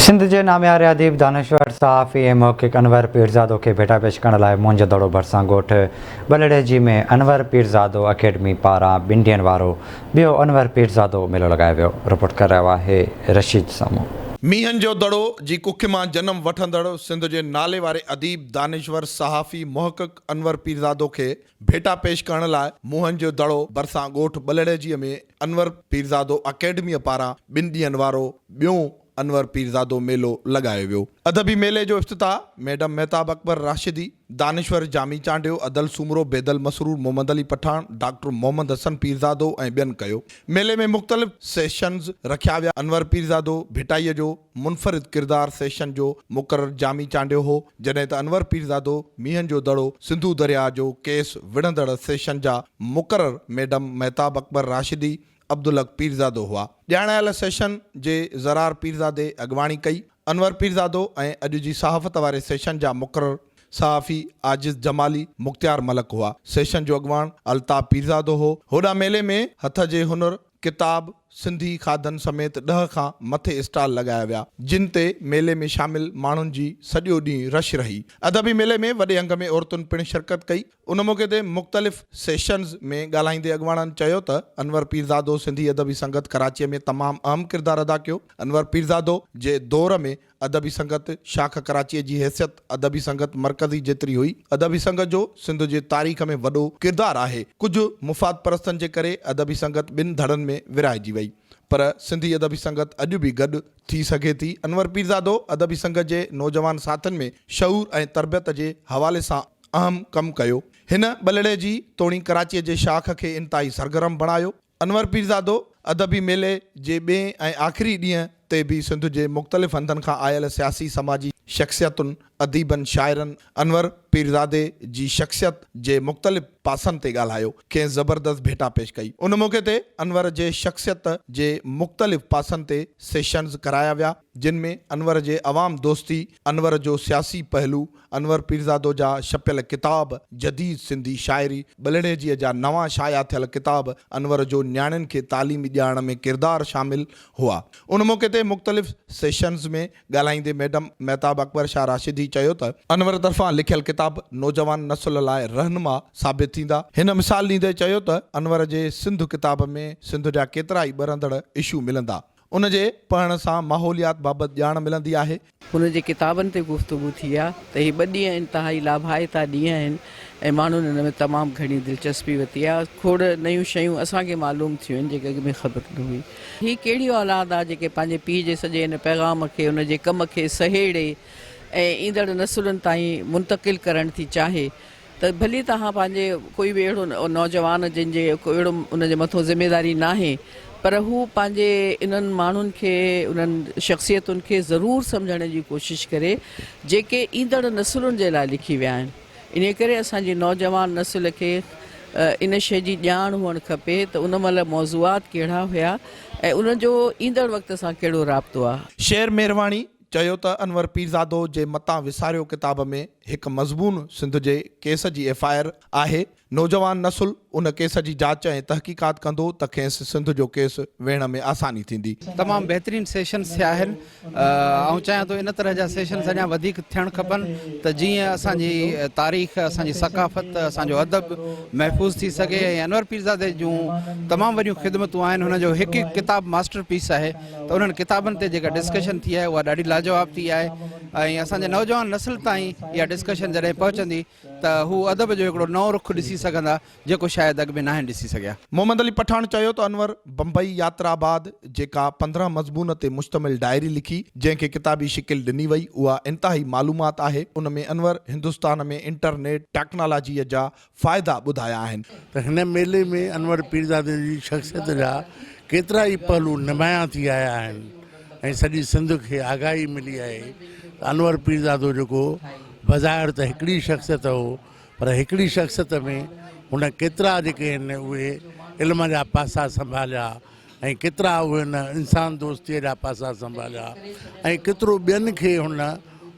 سنڌ جي نامياري اديب، دانشور، صحافي ۽ محقق انور پيرزادو کي ڀيٽا پيش ڪرڻ لاء موهن دڙو ڀرسان ڳوٺ ٻلهڙيجي ۾ انور پيرزادو اڪيڊمي پاران ٻن ڏينهن وارو ٻيو انور پيرزادو ميلو لڳايو ويو، رپورٽ ڪري رهيو آهي رشيد سمون. مينهن جو دڙو جي ڪک مان جنم وٺندڙ سنڌ جي نالي واري اديب، دانشور، صحافي، محقق انور پيرزادو کي ڀيٽا پيش ڪرڻ لاء موهن جو دڙو ڀرسان ڳوٺ ٻلهڙيجيء ۾ انور پيرزادو اڪيڊميء پاران ٻن ڏينهن وارو ٻيون انور پيرزادو ميلو لڳايو ويو. ادبي ميلي جو افتتاح ميڊم مهتاب اڪبر راشدي، دانشور جامي چانڊيو، ادل سومرو، بيدل مسرور، محمد علي پٺاڻ، ڊاڪٽر محمد حسن پيرزادو ۽ ٻين ڪيو. ميلي ۾ مختلف سيشنز رکيا ويا. انور پيرزادو ڀٽائيء جو منفرد ڪردار سيشن جو مقرر جامي چانڊيو هو، جڏهن ته انور پيرزادو مينهن جو دڙو سنڌو درياء جو ڪيس وڙهندڙ سيشن جا مقرر ميڊم مهتاب اڪبر راشدي، عبدالحق پيرزادو هئا. ڄاڻايل سيشن جي زرار پيرزادي اڳواڻي ڪئي. انور پيرزادو ۽ اڄ جي صحافت واري سيشن جا مقرر صحافي عاجز جمالي، مختيار ملڪ هئا. سيشن جو اڳواڻ الطاف پيرزادو هو. هوڏانهن ميلي ۾ هٿ جي هنر، ڪتاب، سنڌي کاڌن سميت ڏهه کان مٿي اسٽال لڳايا ويا، جن تي ميلي ۾ شامل ماڻهن جي سڄو ڏينهن رش رهي. ادبي ميلي ۾ وڏي انگ ۾ عورتن پڻ شرڪت ڪئي. ان موقعي تي مختلف سيشنز ۾ ڳالهائيندي اڳواڻن چيو ته انور پيرزادو سنڌي ادبي سنگت ڪراچيء ۾ تمام اهم ڪردار ادا ڪيو، انور پيرزادو جي دور ۾ ادبي سنگت شاخ ڪراچيء جي حيثيت ادبي سنگت مرڪزي جيتري هئي، ادبي سنگت جو سنڌ جي تاريخ ۾ وڏو ڪردار آهي، ڪجهه مفاد پرستن جي ڪري ادبي سنگت ٻن ڌڙن ۾ ورهائجي وئي پر سنڌي ادبي سنگت اڄ به گڏ ٿي سگهي ٿي، انور پيرزادو ادبي سنگت جي نوجوان ساٿين ۾ شعور ۽ تربيت جي حوالي سان اهم ڪم ڪيو. هن ٻلهڙيجي توڻي ڪراچيء جي شاخ کي انتهائي سرگرم بڻايو. انور پيرزادو ادبي ميلي جي ٻئين ۽ آخري ڏينهن تي به سنڌ جي مختلف هنڌن کان آيل سياسي سماجي شخصيتن، اديبن، شاعرن انور پيرزادي جي شخصيت جي مختلف پاسن تي ڳالهايو، کيس زبردست ڀيٽا پيش ڪئي. ان موقعي تي انور جي شخصيت جي مختلف پاسن تي سيشنز ڪرايا ويا، جن ۾ انور جي عوام دوستي، انور جو سياسي پهلو، انور پيرزادو جا ڇپيل ڪتاب، جديد سنڌي شاعري، ٻلهڙيجيء جا نوان شايع ٿيل ڪتاب، انور جو نياڻين کي تعليم ڏيارڻ ۾ ڪردار شامل هئا. ان موقعي تي مختلف سيشنز ۾ ڳالهائيندي ميڊم مهتاب اڪبر شاهه راشدي چيو ته، انور طرفان لکيل ڪتاب نوجوان نسل لاء رهنما ثابت ٿيندا. هن مثال ڏيندي چيو ته، انور جي سنڌ ڪتاب ۾ سنڌ جا ڪيترائي ٻرندڙ اشو ملندا. ان جي پڙهڻ سان ماحوليات بابت ڄاڻ ملندي آهي. هن جي ڪتابن تي گفتگو ٿي آ ته هي ٻه ڏينهن انتهائي لاڀائتا ڏينهن آهن ۽ ماڻهن ان ۾ تمام گهڻي دلچسپي ورتي آ. کوڙ نيون شيون اسان کي معلوم ٿيون آهن جيڪي اڳ ۾ خبر نه هئي. هي ڪهڙي اولاد آ جيڪي پنهنجي پيء جي سڄي ان پيغام کي ان جي ڪم کي سهيڙي ۽ ايندڙ نسلن تائين منتقل ڪرڻ ٿي چاهي. ته ڀلي توهان پنهنجي ڪوئي به اهڙو نوجوان جنهن جي ڪو اهڙو ان جي مٿو ذميواري ناهي پر هو پنهنجي انهن ماڻهن کي انهن شخصيتن کي ضرور سمجهڻ جي ڪوشش ڪري جيڪي ايندڙ نسلن جي لاء لکي ويا آهن انهي ڪري اسان جي نوجوان نسل کي ان شيء جي ڄاڻ هئڻ کپي ته ان مهل موضوعات ڪهڙا هيا ۽ ان جو ايندڙ وقت سان ڪهڙو رابطو آهي. شير ميرواڻي چيو ته انور پيرزادو جي متان وساريو ڪتاب ۾ هڪ مضمون سنڌ جي ڪيس جي ايف I R آهي، نوجوان نسل ان ڪيس جي جاچ ۽ تحقيقات ڪندو ته کيس سنڌ جو ڪيس ويهڻ ۾ آساني ٿيندي. تمام بهترين سيشنز ٿيا آهن آئون چاهيان ٿو ان طرح جا سيشنز اڃا وڌيڪ ٿيڻ کپن ته جيئن اسان جي تاريخ اسان جي ثقافت اسان جو ادب محفوظ ٿي سگهي ۽ انور پيرزادي جون تمام وڏيون خدمتون آهن هن جو هڪ هڪ ڪتاب ماسٽر پيس آهي ته انهن ڪتابن تي جيڪا ڊسڪشن ٿي آهي اها ڏاڍي لاجواب ٿي آهي ۽ اسان جي نوجوان نسل تائين اها ڊسڪشن جڏهن پهچندي ته هو ادب جو هڪڙو نئون رخ ڏسي سگهندا جيڪو شايد اڳ ۾ ناهن ڏسي سگهيا. محمد علي پٺاڻ چيو ته انور بمبئي ياترا بعد جيڪا 15 مضمون تي مشتمل ڊائري لکي جنهن کي ڪتابي شڪل ڏني وئي اها انتهائي معلومات آهي ان ۾ انور هندستان ۾ انٽرنيٽ ٽيڪنالاجيء جا فائدا ٻڌايا آهن. ته هن ميلي ۾ انور پيرزادي جي شخصيت جا ڪيترا ئي پهلو نمايان ٿي آيا آهن ۽ سڄي سنڌ کي آگاهي ملي آهي ته انور پيرزادو جيڪو بظاهر ته هڪڙي شخصيت هو پر هڪڙي شخصيت ۾ هن ڪيترا جيڪي آهن اهي علم جا پاسا سنڀاليا ۽ ڪيترا اهي هن انسان دوستيء جا پاسا سنڀاليا ۽ ڪيترو ٻين کي هن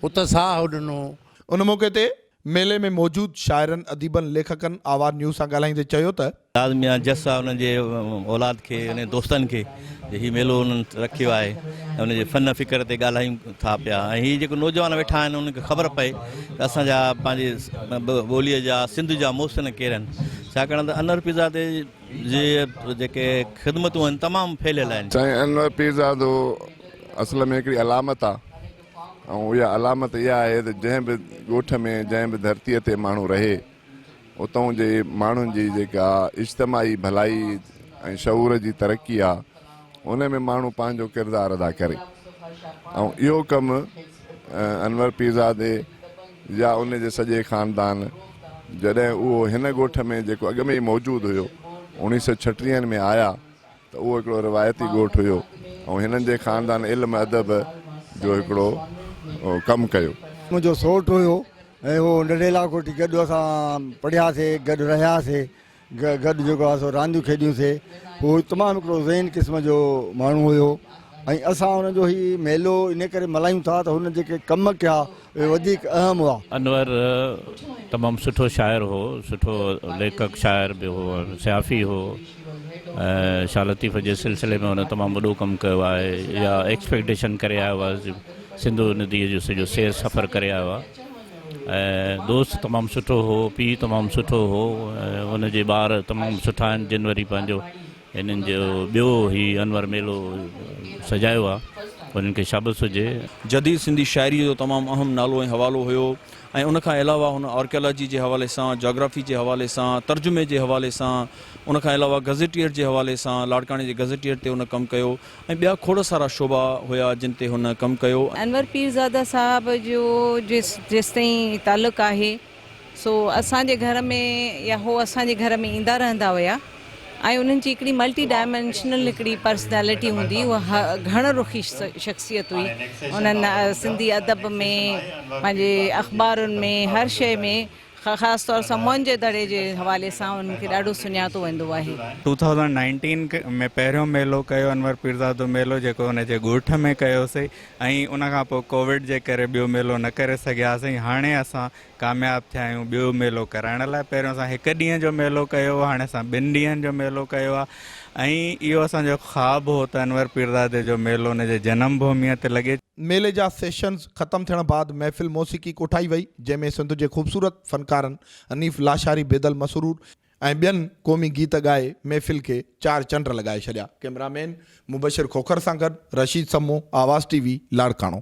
اتساهه ڏنو. ان موقعي تي ميلي ۾ موجود شاعرن، اديبن، ليکڪن آواز نيوز سان ڳالهائيندي چيو ته. لازمي آ جس آ انهن جي اولاد کي انهن جي دوستن کي جي هي ميلو انهن رکيو آهي ۽ ان جي فن فڪر تي ڳالهايون ٿا پيا ۽ هي جيڪو نوجوان ويٺا آهن انهن کي خبر پئي ته اسان جا پنهنجي ٻوليء جا سنڌ جا محسن ڪير آهن ڇاڪاڻ ته انور پيرزادي جي جيڪي خدمتون آهن تمام ڦهليل آهن. سائين انور پيرزادو اصل ۾ هڪڙي علامت آ ۽ اها علامت اها آهي ته جنهن به ڳوٺ ۾ جنهن به ڌرتيء تي ماڻهو رهي اتئون جي ماڻهن جي جيڪا اجتماعي ڀلائي ۽ شعور جي ترقي آ ان ۾ ماڻهو پنهنجو ڪردار ادا ڪري ۽ اهو ڪم انور پيرزادي يا ان جي سڄي خاندان جڏهن اهو هن ڳوٺ ۾ جيڪو اڳ ۾ ئي موجود هيو اوڻيهه سئو ڇٽيهن ۾ آيا ته اهو هڪڙو روايتي ڳوٺ هيو ۽ هنن جي خاندان علم ادب جو هڪڙو ڪم ڪيو. منهنجو سوٽ هيو ۽ هو ننڍي لاکوٽي گڏ اسان پڙهياسي گڏ رهياسي گڏ جيڪو آهي سو رانديون کيڏيون سي هو تمام هڪڙو ذهين قسم جو ماڻهو هيو ۽ اسان ان جو هي ميلو ان ڪري ملهايون ٿا ته هن جيڪي ڪم ڪيا اهي وڌيڪ اهم هئا. انور تمام سٺو شاعر هو، سٺو ليکڪ شاعر به هو ۽ صحافي هو ۽ شاهه لطيف جي سلسلي ۾ هن تمام وڏو ڪم ڪيو آهي يا ايڪسپيڊيشن ڪري آيو آهي سنڌو نديء جو سڄو سير سفر ڪري آيو آهي ۽ دوست تمام سٺو هو، پيء تمام سٺو هو ۽ ان جي ٻار تمام سٺا آهن جن وري پنهنجو هنن جو ٻيو هي انور ميلو سجايو آ انهن کي شابس هجي. جديد سنڌي شاعريء جو تمام اهم نالو ۽ حوالو هيو ۽ ان کان علاوه هن آرڪيالاجي جي حوالي سان، جاگرافي جي حوالي سان، ترجمي جي حوالي سان، ان کان علاوه گزيٽيئر جي حوالي سان، لاڙڪاڻي جي گزيٽيئر تي هن ڪم ڪيو ۽ ٻيا کوڙ سارا شعبا هيا جن تي هن ڪم ڪيو. انور پيرزاده صاحب جو جيستائين تعلق آهي سو اسان جي گهر ۾ يا هو اسان جي گهر ۾ ايندا رهندا هيا ۽ انهن جي هڪڙي ملٽي ڊائمينشنل هڪڙي پرسنالٽي هوندي اها گهڻ رخي شخصيت هئي انهن سنڌي ادب ۾ پنهنجي اخبارن ۾ هر شيء ۾ خاص طور سان موهن جي دڙي جي حوالي سان انهن کي ڏاڍو سڃاتو ويندو آهي. ٽو ٿائوزنڊ نائنٽين ۾ پهريون ميلو ڪيو انور پيرزادو ميلو جيڪو هن جي ڳوٺ ۾ ڪيوسي ۽ ان کان پوء ڪووڊ جي ڪري ٻيو ميلو نه ڪري سگهياسين هاڻي اسان ڪامياب ٿيا آهيون ٻيو ميلو ڪرائڻ لاء پهريون اسان هڪ ڏينهن جو ميلو ڪيو هو هاڻي اسان ٻن ڏينهن جو ميلو ڪيو آهي ۽ اهو اسان جو خواب هو ته انور پيرزادي جو ميلو ان جي جنم ڀوميء تي لڳي. ميلي جا سيشنز ختم ٿيڻ بعد محفل موسيقي ڪوٺائي وئي، جنهن ۾ سنڌ جي خوبصورت فنڪارن حنيف لاشاري، بيدل مسرور ۽ ٻين قومي گيت ڳائي محفل کي چار چنڊ لڳائي ڇڏيا. ڪئميرا مين مبشر کوکر سان گڏ رشيد سمون، آواز ٽي وي، لاڙڪاڻو.